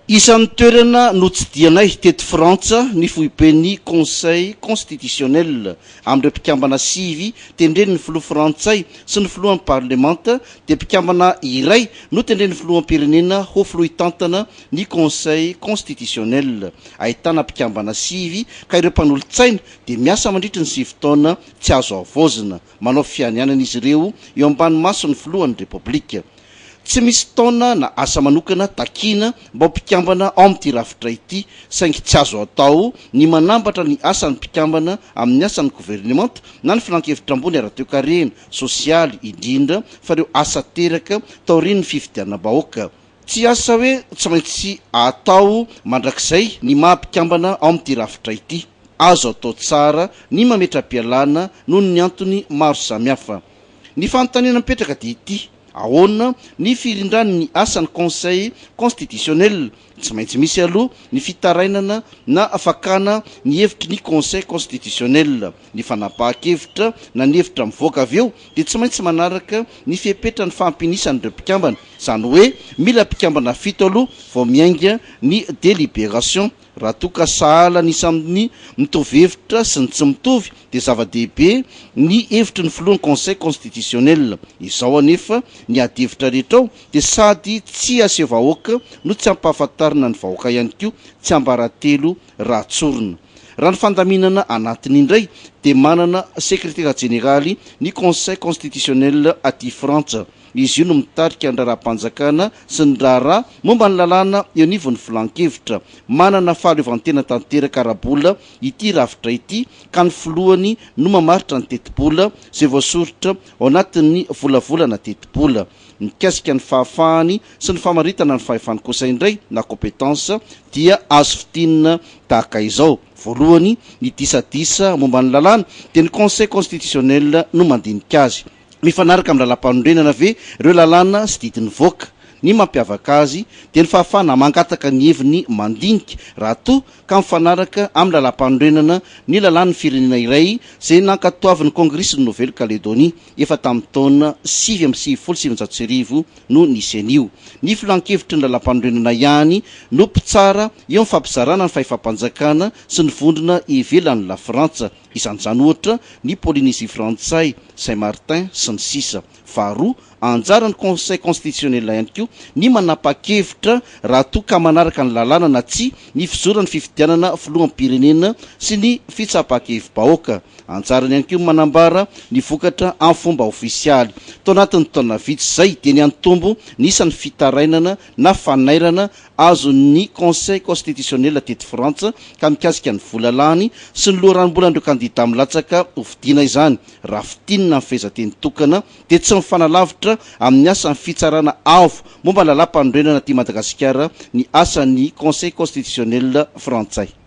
Isan'ny toerana notsidihanay teto Frantsa ny foiben'ny Conseil constitutionnel. Amin'ireo mpikambana sivy tendren'ny filoha frantsay sy ny filohan'ny parlemanta dia mpikambana iray no tendren'ny filoham-pirenena ho filoha hitantana ny Conseil constitutionnel. Ahitana mpikambana sivy ka ireo mpanolotsaina dia miasa mandritry ny sivy taona tsy azo havaozina. Manao fianianana izy ireo eo ambany mason'ny filohan'ny Repoblika. Tsy misy taona na asa manokana takiana mba ho mpikambana ao amin'ity rafitra ity, saingy tsy azo atao ny manambatra ny asan'ny mpikambana amin'ny asan'ny governemanta na ny filankevitra ambony ara-toekarena, sosialy, indrindra fa ireo asa teraka taorian'ny fifidianam-bahoaka. Tsy asa hoe tsy maintsy atao mandrakizay ny maha mpikambana ao amin'ity rafitra ity. Azo atao tsara ny mametra-pialana noho ny antony maro samihafa. Ny fanontaniana mipetraka dia ity, ahoana ny firindran'ny asan'ny Conseil constitutionnel? Tsy maintsy misy aloha ny fitarainana na fakana ny hevitry ny Conseil constitutionnel. Ny fanapahan-kevitra na ny hevitra mivoaka avy eo dia tsy maintsy manaraka ny fepetran'ny fampinisan'ireo mpikambana, izany hoe mila mpikambana fito aloha vao miainga ny délibération. Raha toa ka sahala ny isan'ny mitovy hevitra sy ny tsy mitovy dia zava-dehibe ny hevitry ny filohan'ny Conseil constitutionnel. Izao anefa ny ady hevitra rehetra ao dia sady tsy aseho vahoaka no tsy ampahafantarina ny vahoaka ihany koa, tsiambaratelo raha tsorina. Raha ny fandaminana anatiny indray dia manana sekretera jeneraly ny Conseil constitutionnel aty Frantsa. Izy io no mitarika ny raharaham-panjakana sy ny raharaha momba ny lalàna eo anivon'ny filan-kevitra. Manana fahaleovantena tanteraka ara-bola ity rafitra ity ka ny filohany no mamaritra ny tetibola izay voasoritra ao anatin'ny volavolana tetibola. Mikasika ny fahafahany sy ny famaritana ny fahefany kosa indray na compétence dia azo fintinina tahaka izao, voalohany, ny disadisa momba ny lalàna dia ny Conseil constitutionnel no mandinika azy. Mifanaraka amin'ny lalàmpanorenana ve ireo lalàna sy didy nivoaka? Ny mampiavaka azy dia ny fahafahana mangataka ny heviny mandinika raha toa ka mifanaraka amin'ny lalàmpanorenana ny lalàn'ny firenena iray izay nankatoavin'ny Kongresin'i Nouvelle-Calédonie efa tamin'ny taona 1999 no nisy an'io. Ny filankevitry ny lalàmpanorenana ihany no mpitsara eo amin'ny fampizarana ny fahefam-panjakana sy ny vondrona ivelan'i Lafrantsa. Isan'izany ohatra ny Polynésie frantsay, Saint Martin, sy ny sisa Faharoa, anjaran'ny Conseil constitutionnel ihany koa ny manapa-kevitra raha toa ka manaraka ny lalàna na tsia ny fizoran'ny fifidianana filoham-pirenena sy ny fitsapan-kevi-bahoaka. Anjarany ihany koa ny manambara ny vokatra amin'ny fomba ofisialy. Tao anatin'ny taona vitsy izay dia niantombo ny isan'ny fitarainana na fanairana azon'ny Conseil constitutionnel teto Frantsa ka mikasika ny vola lany sy ny loharanom-bolan'ireo kandida milatsaka hofidiana izany. Raha fintinina ny fehezanteny tokana dia tsy mifanalavitra amin'ny asan'ny Fitsarana avo momba ny lalàmpanorenana aty Madagasikara ny asan'ny Conseil constitutionnel frantsay.